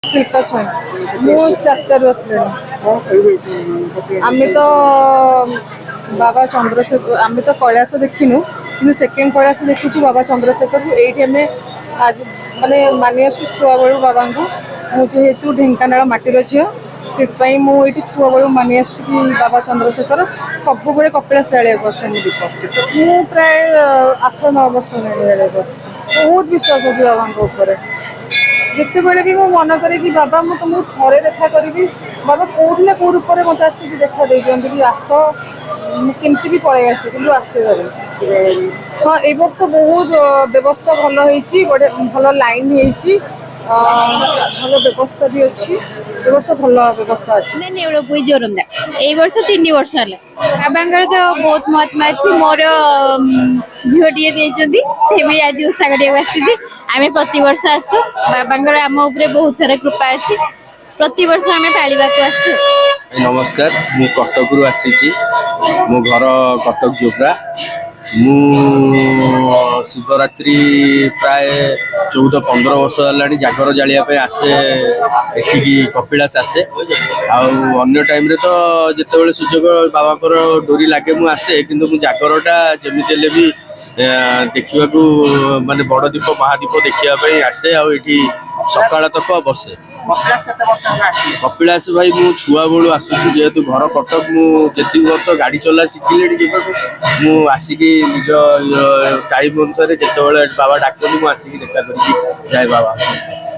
ଶିଳ୍ପା ସ୍ୱାଇଁ। ମୁଁ 4ଟାରୁ ଆସିଲିଣି। କଣ କହିବେ କପିଳାସ? ଆମେ ତ ବାବା ଚନ୍ଦ୍ରଶେଖର, ଆମେ ତ କୈଳାସ ଦେଖିନୁ, କିନ୍ତୁ ସେକେଣ୍ଡ କୈଳାସ ଦେଖୁଛୁ ବାବା ଚନ୍ଦ୍ରଶେଖରକୁ। ଏଇଠି ଆମେ ଆଜି ମାନେ ମାନି ଆସୁ ଛୁଆବେଳୁ ବାବାଙ୍କୁ। ମୁଁ ଯେହେତୁ ଢେଙ୍କାନାଳ ମାଟିର ଝିଅ, ସେଥିପାଇଁ ମୁଁ ଏଇଠି ଛୁଆବେଳୁ ମାନି ଆସିଛି କି ବାବା ଚନ୍ଦ୍ରଶେଖର। ସବୁବେଳେ କପିଳାସ ଜାଳିବାକୁ ଆସେ ମୁଁ ଦୀପ। ମୁଁ ପ୍ରାୟ 8-9 ବର୍ଷ ହେଲାଣି ଜାଳିବାକୁ ଆସୁଛି। ବହୁତ ବିଶ୍ୱାସ ଅଛି ବାବାଙ୍କ ଉପରେ। ଯେତେବେଳେ ବି ମୁଁ ମନ କରେ କି ବାବା, ମୁଁ ତୁମକୁ ଥରେ ଦେଖା କରିବି, ବାବା କୋଉଠି ନା କୋଉ ରୂପରେ ମୋତେ ଆସିକି ଦେଖା ଦେଇଦିଅନ୍ତି କି ଆସ। ମୁଁ କେମିତି ବି ପଳେଇ ଆସେ, କିନ୍ତୁ ଆସେ ଘରେ। ହଁ, ଏଇ ବର୍ଷ ବହୁତ ବ୍ୟବସ୍ଥା ଭଲ ହେଇଛି। ଗୋଟେ ଭଲ ଲାଇନ୍ ହେଇଛି, ଭଲ ବ୍ୟବସ୍ଥା ବି ଅଛି। ଏ ବର୍ଷ ଭଲ ବ୍ୟବସ୍ଥା ଅଛି। ନା, ନେଉଳପୁଇ ଜୋରନ୍ଦା। ଏଇ ବର୍ଷ 3 ବର୍ଷ ହେଲା। ବାବାଙ୍କର ତ ବହୁତ ମହାତ୍ମା ଅଛି। ମୋର ଝିଅଟିଏ ଦେଇଛନ୍ତି, ସେ ବି ଆଜି ଓଷା କରିବାକୁ ଆସିଛି। ଆମେ ପ୍ରତିବର୍ଷ ଆସୁ। ବାବାଙ୍କର ଆମ ଉପରେ ବହୁତ ସାରା କୃପା ଅଛି। ପ୍ରତିବର୍ଷ ଆମେ ପାଳିବାକୁ ଆସୁ। ନମସ୍କାର, ମୁଁ କଟକରୁ ଆସିଛି। ମୋ ଘର କଟକ ଜୋବ୍ରା। ମୁଁ ଶିବରାତ୍ରି ପ୍ରାୟ 14-15 ବର୍ଷ ହେଲାଣି ଜାଗର ଜାଳିବା ପାଇଁ ଆସେ ଏଠିକି, କପିଳାସ ଆସେ। ଆଉ ଅନ୍ୟ ଟାଇମ୍ରେ ତ ଯେତେବେଳେ ସୁଯୋଗ, ବାବାଙ୍କର ଡୋରି ଲାଗେ, ମୁଁ ଆସେ। କିନ୍ତୁ ମୁଁ ଜାଗରଟା ଯେମିତି ହେଲେ ବି ଦେଖିବାକୁ, ମାନେ ବଡ଼ ଦୀପ, ମହାଦୀପ ଦେଖିବା ପାଇଁ ଆସେ ଆଉ ଏଠି ସକାଳ ତକ ବସେ। କପିଳାସ କେତେ ବର୍ଷ ହେଲା ଆସିଲେ? କପିଳାସ ଭାଇ, ମୁଁ ଛୁଆ ବେଳୁ ଆସୁଛି। ଯେହେତୁ ଘର କଟକ, ମୁଁ ଯେତିକି ବର୍ଷ ଗାଡ଼ି ଚଲା ଶିଖିଲିଣି ଯେବେଠୁ, ମୁଁ ଆସିକି ନିଜ ଟାଇମ୍ ଅନୁସାରେ ଯେତେବେଳେ ବାବା ଡାକନ୍ତି, ମୁଁ ଆସିକି ଦେଖା କରିକି ଯାଏ ବାବା।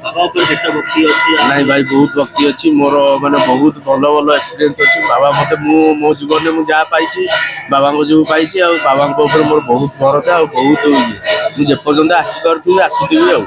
ବାବା ଉପରେ କେତେ ଭକ୍ତି ଅଛି? ନାଇଁ ଭାଇ, ବହୁତ ଭକ୍ତି ଅଛି ମୋର। ମାନେ ବହୁତ ଭଲ ଭଲ ଏକ୍ସପିରିଏନ୍ସ ଅଛି। ବାବା ମତେ, ମୁଁ ମୋ ଜୀବନରେ ମୁଁ ଯାହା ପାଇଛି, ବାବାଙ୍କ ଯୋଗୁଁ ପାଇଛି। ଆଉ ବାବାଙ୍କ ଉପରେ ମୋର ବହୁତ ଭରସା ଆଉ ବହୁତ ଇଏ। ମୁଁ ଯେପର୍ଯ୍ୟନ୍ତ ଆସିପାରୁଥିବି, ଆସୁଥିବି ଆଉ।